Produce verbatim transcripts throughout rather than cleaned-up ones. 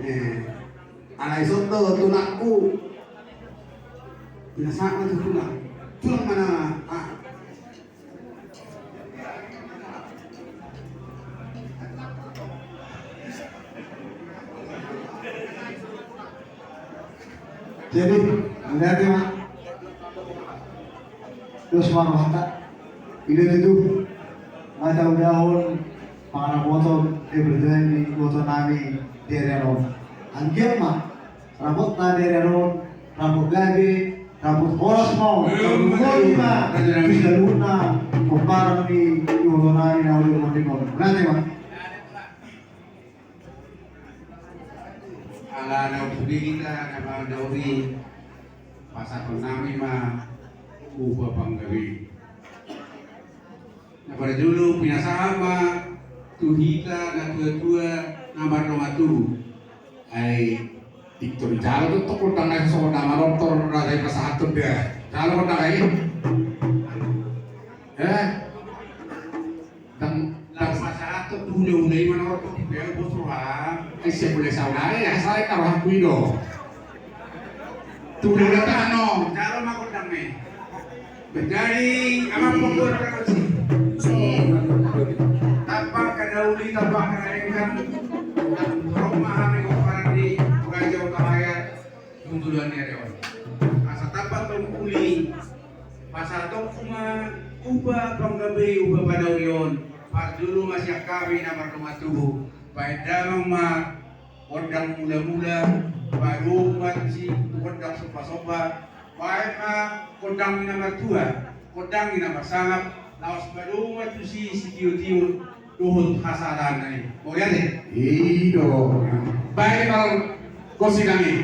Eh, alai songon i do tulangku. Pinasahat ma tu tulang. Tulang ma na, ah. Jadi, mauliate ma. Dos ma rohanta. Ida tutu. Mauliate ma, pangarantoan, eh, perdana ni iboto nami di ari on. Anggiat ma rapot na di ari on, rapot gabe, rapot horas ma on, eh, rapot gabe ma, raja nami. Di dalamna, pomparan ni iboto nami na uli on. Mauliate ma. Ala na umpudi hita na mandauri, pasahaton nami ma upa panggabean. Na parjolo pinasahat ma tu hita na tua-tua na mardongan tubu. Ai, pintor jalo do tong gondang na songon na manortor na sai pasahaton da. Jalo gondang ai. Eh? Ndang, ndang pasahaton tu hulahula i manortor di pe bos roha. Ai siap mulai saudara ya, sai na rohangku i do. Tu hulahula tano, jalo ma gondang i. Jadi, amang pembuat rekonsi. Tanpa kada uli, tanpa kada enggan. Roma hami komparan di Raja Utahaya, tuntulan ni ari on. Asa tanpa tong uli, pasahatonku ma upa panggabean, upa panauli on. Parjolo ma sian hami na mardongan tubu. Baen damang ma gondang mula-mula, padomu ma tusi gondang somba-somba, baen ma gondang ni na martua, gondang ni na marsangap, laos padomu ma tusi sitio-tio dohot hasahatan i. Mauliate. I do. Baen ma gondang i.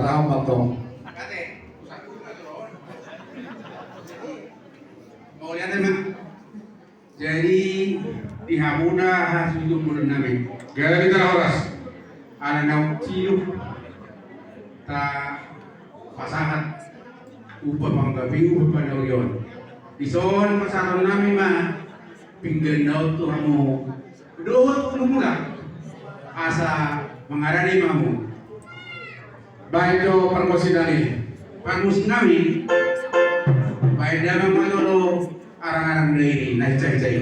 Tahu, Bang Tom. Mauliate ma. Jadi, di hamuna hasuhuton nami. Gabe ma horas. Ala naung sidung tapasahat upa panggabean, upa panaurion. Dison pasahaton nami ma pinggan na on tu hamu dohot tu hamuna, asa mangaradei ma hamu. Baen do parmusik nami. Parmusik nami. Baen damang ma jolo arang-arang na i, na hita-hita i.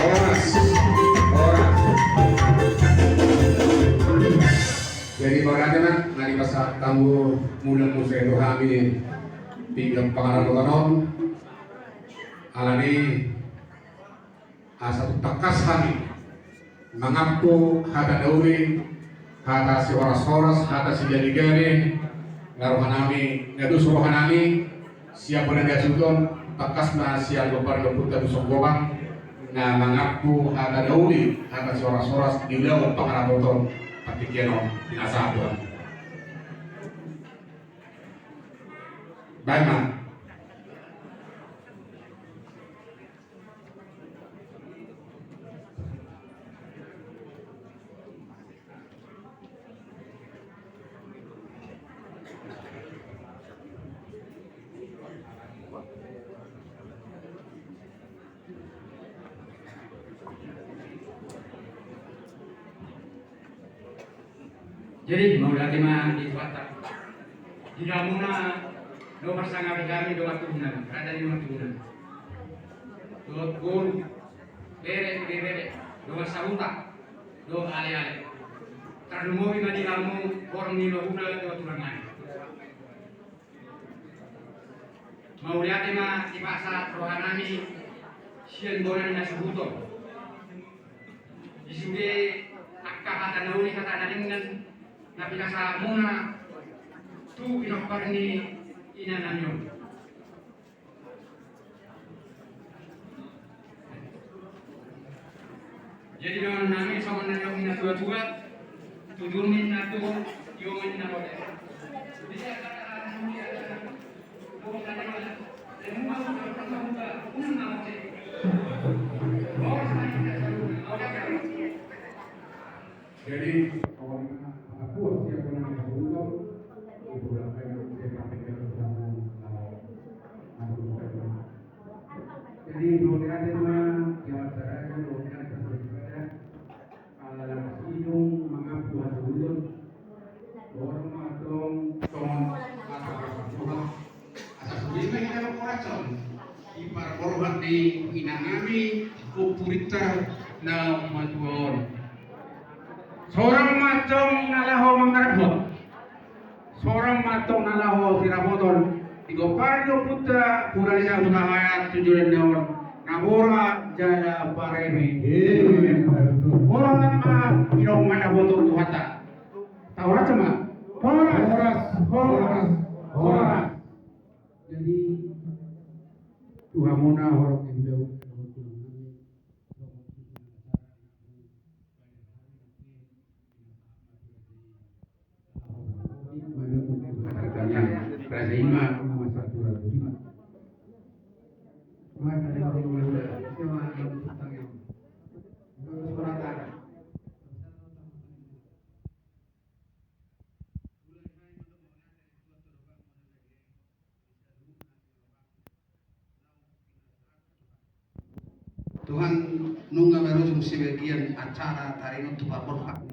Horas, horas. Jadi, mauliate ma, na dipasahat hamu muse tu hami pinggan pangarapoton on. Alani asa tung tangkas hami mangampu hata na uli, hata sihoras-horas, hata sigabe-gabe, na rohanami, na dos rohanami, sian bona ni hasuhuton, tangkas ma sian gompar ni ompunta Duson Gobang, na mangampu hata na uli, hata sihoras-horas di ulaon pangarapoton partingkian on, pinasahat Tuhan. Baen ma. Jadi, mauliate ma di Tuhanta. Di hamuna, do marsangapi hami, do martubu nami, raja ni martubu nami. Dohot boru, bere, bere, do marsahuta, do ale-ale. Tarlumobi ma di hamu, borngin ni rohana, do tulang nami. Mauliate ma dipasahat rohanami sian bona ni hasuhuton. Di sude angka hata na uli, hata na denggan na pinasahatmuna tu pinompar ni inanami on. Jadi, dohonon nami songon na nidok ni na tua-tua, tutur ni na tua, tio ma ni na lote. Jadi, pokokna, atas puas dia pernah beruntung, itu berapa yang saya sampaikan bersama, eh, Abu Bakar. Jadi, mauliate ma di acara ini, mauliate ma di acara. Ala naung sidung mangampu hasuhuton, borngin ma antong songon hata parsangapan. Asa sude ma hita mangkorashon di parboruon ni inanami, ompunta na matua on. Sorang ma antong na laho mangarapot. Sorang ma antong na laho sirapoton di gompar ni ompunta Purba Raja Hutahaean tu joloan on, na mora jala pareme. Mora ma, inong ma na boto Tuhanta. Taurang ma. Horas, horas, horas. Jadi, tu hamuna horong endau. Tu Tuhan, nunga marujung sebagian acara taringot tu parborhat.